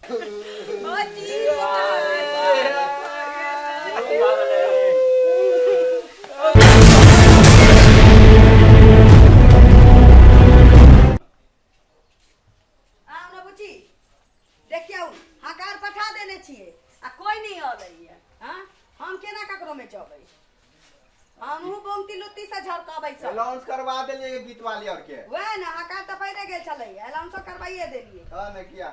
ओ जी। आउ ने बुच्ची, देखियौ, हकार पठा देने छियै आ कोइ नहि अबैया। हँ, हम केना ककरो मे जबै? हमहूँ बोमती लुत्ती से झड़कबै सब। अनाउंस करवा देलियै गीत वाली और के। वएह ने, हकार तऽ पहिले गेल छलै, अनाउंसो करवाइए देलियै। हाँ ने, किया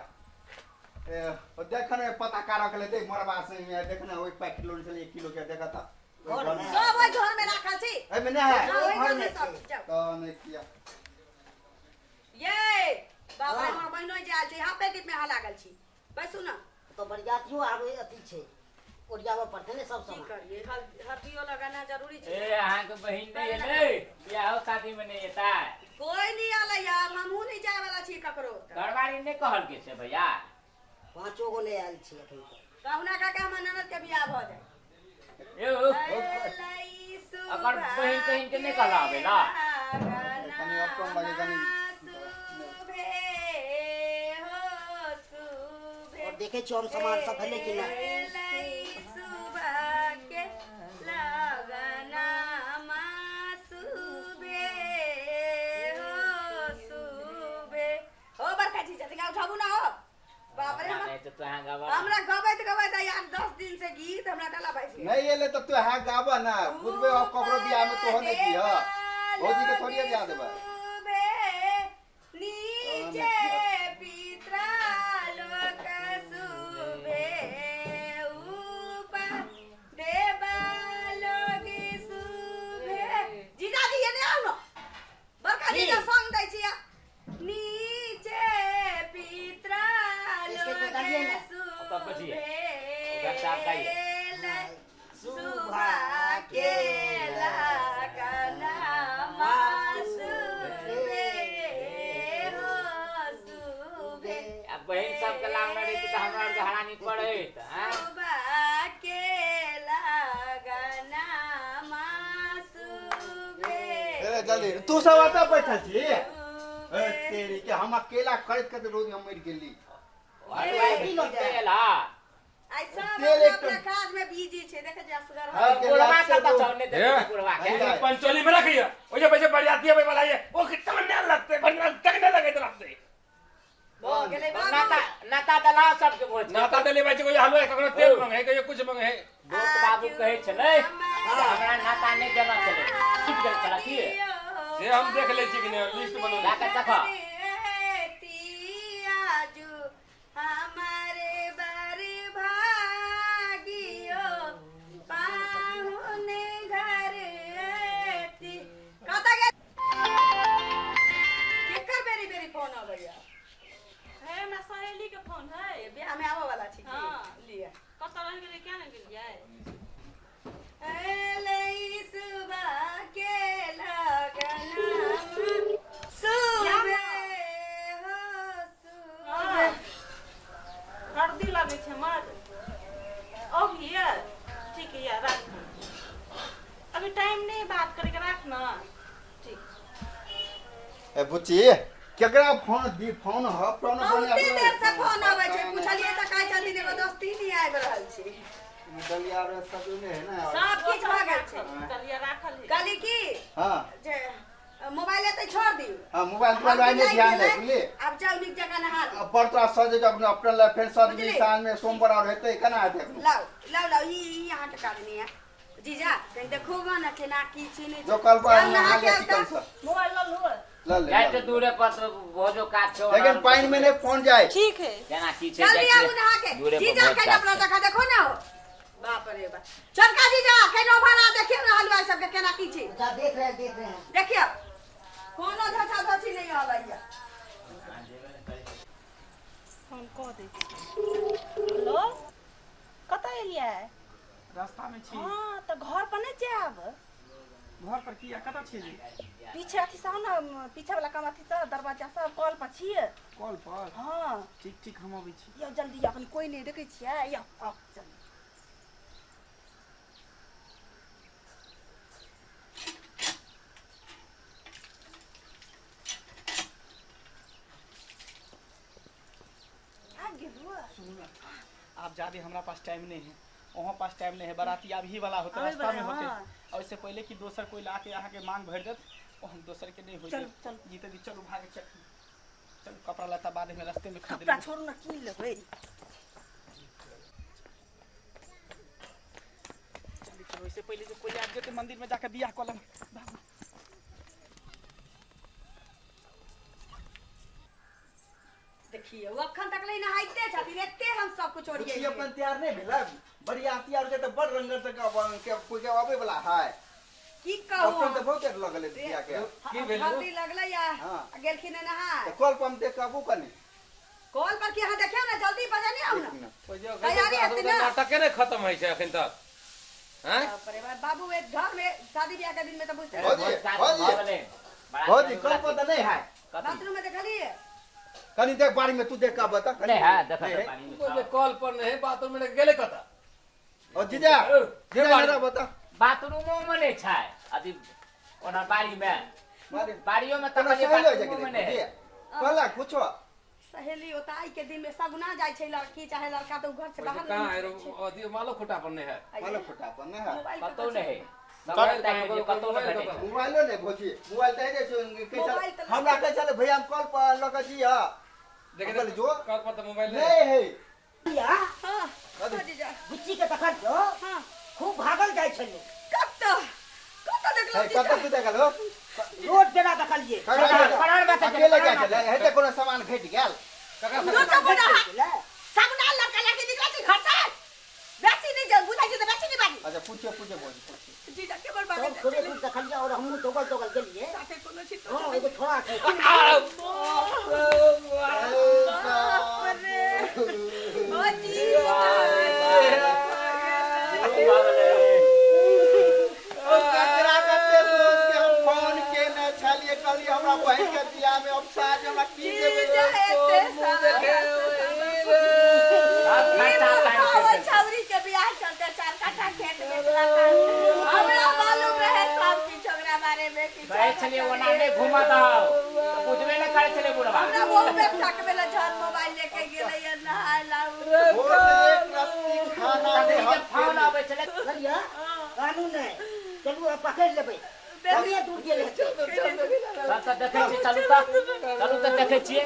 ए ओ देख ने, पता का रखले देख मरबा से में देख ने, ओइ पैकेट लोन छलै 1 किलो के, देख त। सब ओहि घर में राखल छी। एहिमे नहि है। हाँ, ओहि घर में सब जाउ। तऽ नहि किया। ये बाबा, हमर बहिनो जे आयल छै, यहाँ पे में अहाँ लागल छी, बैसू ने। तऽ बरियातियो आबै अथी छै, ओरियाबऽ पड़तै ने सब की सामान। करिए, हल्दियो लगाना जरूरी छै। ए, अहाँके बहिन नहि एलै? बियाहो शादी में नहि एतै? कोई नहीं आले यार, हमहूँ नहीं जाए वाला छी ककरो। घरवाली नहि कहलकै से भैया? पाँचो गो नहि आयल छै एखन तक। कहुना कऽ के हमर ननद के बियाह भऽ जाए। यौ, अकर बहिन तहिन के नहि कहला आबै ला? कनी और कम लगे कनी। और देखै छियै हम सामान सब भेलै कि नहि। हो बड़का जीजा, तनिका उठाबू ना हो। बाप रे, हमरा नहि तऽ तोहाँ गवा। हमरा गबैत गबैत यार 10 दिन से गीत हमरा गला बाजि गेल। नहीं एले तऽ तू है गाबऽ ना, बुझबे। अब ककरो बियाह में तोहो नहीं की ह, भौजी के थोड़िए बियाह देबै। नीचे पितरालोक सुभे, ऊपर देवालोक सुभे। जीजाजी, एने आउ न। बड़का जीजा संग दै छियै। नीचे इसके तो डालिए ना। ओतऽ बैठिए। उधर से आप गाइए। सुबह के लगनमा सुबे हो सुबे। आ बहिन सबके लागल रहै तऽ हमरा आरके हरानी पड़ैत आँय? सुबह के लगनमा सुबे। ए जल्दी, तू सब एतऽ बैठल छी? ए तेरी के, हम अकेला करैत करैत रोज हम मरि गेली। हलवाई भी तेल हा। आइ सब तेल अपना एक अपना काज में बिजी छै, देखे जे असगर। हाँ, हम। के बुढ़वा लाज से कतऽ दो। छौ? नहि देखै बुढ़वा के। ए, पंचोली में रखिए, ओ जे पैसे बरियाती आबै वाला ये ओ कितना नहीं लगते भंडार तक नहीं लगैत रहते। भऽ गेलै बाबू। नाता नाता देला सबके भोज के। नाता देले भाई, कोई हलवा, ककरो तेल मांगे, कोई कुछ मांगे। दोस्त बाबू कहै छलै जे हमरा नाता नहि देना छलै, छुटि गेल छलै की? से हम देख लै छी कि नहि, लिस्ट बनौ। जा कऽ देखऽ। हमारे बर भागियो पाहुन घर एती। कतऽ गेल? केकर बेरी बेरी फोन अबैया? है, हमरा सहेली के फोन है। बियाह में आबऽ वाला छी की? हाँ। लिअ। कतऽ रहि गेलियै, किया ने गेलियै? एलै सुबह के लगनमा सुबह हो सुबह। सर्दी लगै छै हमर। अबियै? ठीक है, राख, अभी टाइम नहीं बात करे के, राख ना। ठीक। ए बुच्ची, केकरा फोन दी फोन ह फोन? बहुते देर से फोन अबै छै। पुछलियै तऽ कहै छथिन एगो दोस्ती नहि आबि रहल छै। दलिया रे सब ने है ना? सब किछु भऽ गेल छै। दलिया राखल है। कहली की जे मोबाइल एतै छोड़ दियौ। हाँ, मोबाइल तोबाइल आइ नहि ध्यान दे, बुझली? आब जाउ, नीक जकाँ नहा लिअ। अब बड़ तोरा सजे के अपने अपने लए फेर सजबी। बुझली? साँझ में सोमवार और हेतै, केना हेतै एखनो? लाउ लाउ लाउ, ई ई अहाँके काज नहि है। जीजा, कनि देखू गो ने केना की छी नहि जो कल पर जाउ नहा नहा के ले आउ चिकन तऽ। से। मोबाइल लऽ लू। ल ले। जाइ ल तऽ ले। दूरे पर तऽ भोजो काज छौ। लेकिन पानि में नहि फोन जाय। ठीक है। केना की छै? जल्दी जाइ आबू छियै। नहा के। दूरे पर जीजा, भोज कनि काज अपना छै। जगह देखो ने हो। बाप रे बाप, छोटका जीजा, केना भाड़ा देखियौ ने हलुआई सबके केना की छै। अच्छा, देख रहे हैं, देख रहे हैं। देखियौ, कोनो धोछा धोछी नहि अबैया। फोन कऽ दै छी। हेलो, कतऽ एलियै? रास्ता में छी। हँ, तऽ घर पर नहि जायब? घर पर किया? कतऽ छियै जी? पीछे अथी से आउ ने, पीछे वाला काम अथी से दरवाजा से कल पर छियै। कॉल पर? हँ। ठीक ठीक, हम अबै छी। यौ, जल्दी अखन कोई नहि देखै छियै। यौ, आउ जल्दी। आबि गेलहुँ? सुनू आब ज्यादा हमरा पास टाइम नहीं है, वहाँ पास टाइम नहीं है, बाराती आब ही वाला होते, आबै रास्ता में वाला, होते। हाँ। और इससे पहले कि दोसर कोई ला के अहाँ के मांग भरि देत, ओ हम दोसर के नहीं होई। चलू, चलू। जीते जी चलू, भागे चलू चलू, कपड़ा लत्ता बाद में रास्ते में खरीद कपड़ा लेबै। छोड़ू ना, कीन लेबै। चलू चलू, इससे पहले जे कोई आबि जेतै, मंदिर में जाके बियाह कऽ लेब। भागू। देखियौ, अखन तक ले नहाइते छथिन, एते हम सब कुछ बुच्ची ओरिएलियै। अपन तैयार नहीं भेलै? बरियाती आर के तऽ बड़ रंगर से के कोई के आबै वाला है। की कहू? अपन तऽ बहुत लगल है बियाह के। की भेल? हल्दी लगलै या हाँ। आ गेलखिन हँ नहाय। तऽ कल पर हम देख के आबू कनी। कॉल पर की अहाँ देखियौ ने, जल्दी बजेने आउ एक ने। मिनट। ओइ जे तैयारी हेतै ना? नाटके नहि खत्म होइ छै अखन तक, हैं? बाप रे बाप, बाबू, एक घर में शादी ब्याह के दिन में तो बुझते भौजी, भौजी। भौजी, कल पर तऽ नहीं है। बाथरूम में देखलिए? कनी देख, बाड़ी में तू देख के बता। नहीं है, देखो नहीं है। पानी में। ओइ जे कल पर नहि, बाथरूम में गेलै कतऽ? और जीजा, जीजा मेरा बता। बाथरूमो में नहीं छै अथी, ओना बाड़ी में, बाड़ी बाड़ियो में कोनो तकलियै, सहेली हो बाथरूमो में जाके नहीं है। कहला कुछो। सहेली ओता आई के दिन में सगुना जाय छै लड़की चाहे लड़का, तो घर से बाहर कहाँ नहीं है? निकलै छै। अथी मालो खुटा पर नहि है। मालो फुटा पर नहीं है। मोबाइल कतौ कतौ नहीं है। मोबाइल सब कहाँ? कतौ नहीं मोबाइल भेटै कतौ? छै। मोबाइलो नहीं भौजी, मोबाइल तऽ जे छै। मोबाइल तऽ हमरा कहै छलै भैया, हम कल पर लऽ के जी हा। देखे। हम कहली, जो। कल पर तऽ मोबाइल नहि। नहीं है। या हाँ हाँ जीजा। बुच्ची के तखन जो हाँ। खूब भागल जाइ छलै। कतौ कतौ देखलौ है, जीजा? कतऽ तू देखल हो? रोड जेना देखलियै। परान बात है, अकेले परान जाइ बात छलै, हेतै कोनो सामान घटि गेल। ककरा? दू तो बुढ़ा छलै। सगुना लड़का लड़की निकलै छै घर से, बेसी नहीं जे बुझै छै तऽ बेसी नहीं बाजी। अच्छा, पूछियो पूछियो भौजी, पूछियो। जीजा के बर सब बागे थोड़े दूर देखलियै और हमहूँ दौगल दौगल गेलियै। साथे कोनो छी? हँ, एगो छोड़ा छै। बाप रे, ओ जीजा। ओ ककरा कते सोच के हम फोन केने छलियै, कहलियै हमरा बहिन के बियाह में अब साज हमरा की देबै? जीजा एते सारा सब खर्चा पानि करि देलकै। छौरी के बियाह चलते 4 कट्ठा खेत बेचला। हमरा मालूम रहे सब किछ ओकरा बारे में कि कहै छलियै ओना नहि घूमऽ दहो, तऽ बुझबे नहि करै छलै बुढ़बा। हमरा बहुत बेर शक भेलै, जहन मोबाइल लेके गेलै या नहाय ला। भोर से एक रत्ती खाना तखनी नहि जे हम फोन खेली। अबै छलै। बुझलियै, कानून नहि, चलू आब पकड़ि लेबै, कनिये दूर गेल हेतै। चल तऽ देखै छियै, चलू तऽ, चलू तऽ देखै छियै।